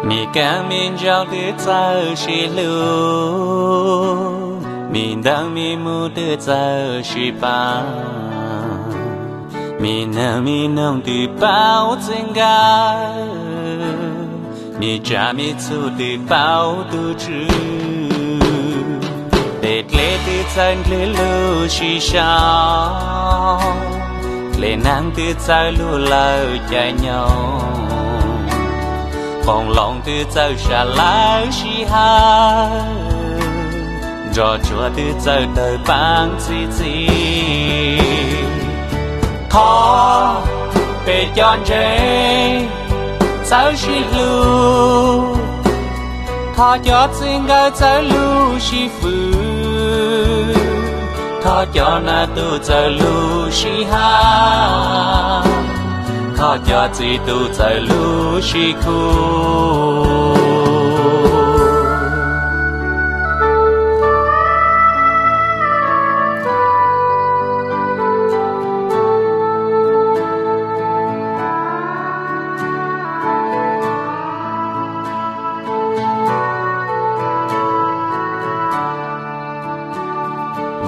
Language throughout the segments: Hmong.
Me kaab me ntsaug twb txawj sib hlub, me nteeb me mug twb txawj sib paab, me neeg me noog twb paub txij nkawm, me tsav me txhu twb paub tug Tswv. Peb dleb twb txawj ndlwg lug sib sau, dlej naag twb txawj lug lawm caij nyoog, qoob loo twb txawj sam lawv sib hawm, nroj tsuag twb txawj tawg paab txi txiv. Thov peb cov ntseeg txawj sib hlub, thov cov txij nkawm txawj lug sib fwv, thov cov nab tug txawj lug sib hab, thov cov txiv tug txawj lug sib khub.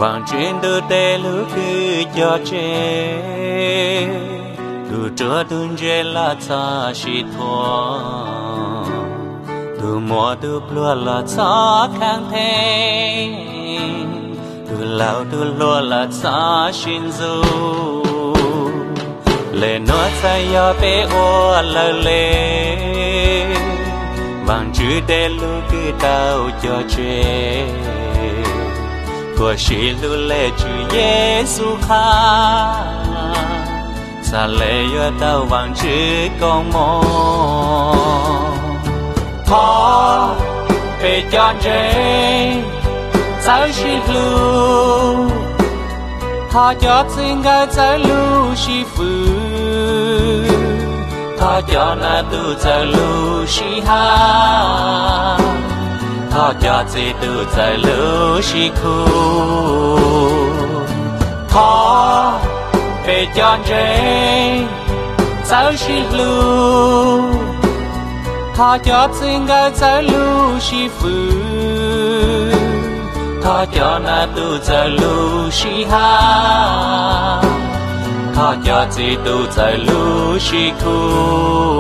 Vaajtswv ntuj tes lub kws cog tseg, tug ruam tug ntse los txhob sib thuam, tug muaj tug pluag los txhob khaaj theeb, tug laug tug hluas los txhob sib ntxub. Le nuav txhaj yog peb ua lawv le, Vaajtswv tes lub kws tau cog tseg, kuas sib hlub le Tswv Yexus qha, txhad le yuav tau Vaajtswv koom moov. Thov peb cov ntseeg txawj sib hlub, thov cov txij nkawm txawj lug sib fwv, thov cov nab tug txawj lug sib hab, thov cov txiv tug txawj lug sib khub. Thov peb cov ntseeg txawj sib hlub, thov cov txij nkawm txawj lug sib fwv, thov cov nab tug txawj lug sib hab, thov cov txiv tug txawj lug sib khub.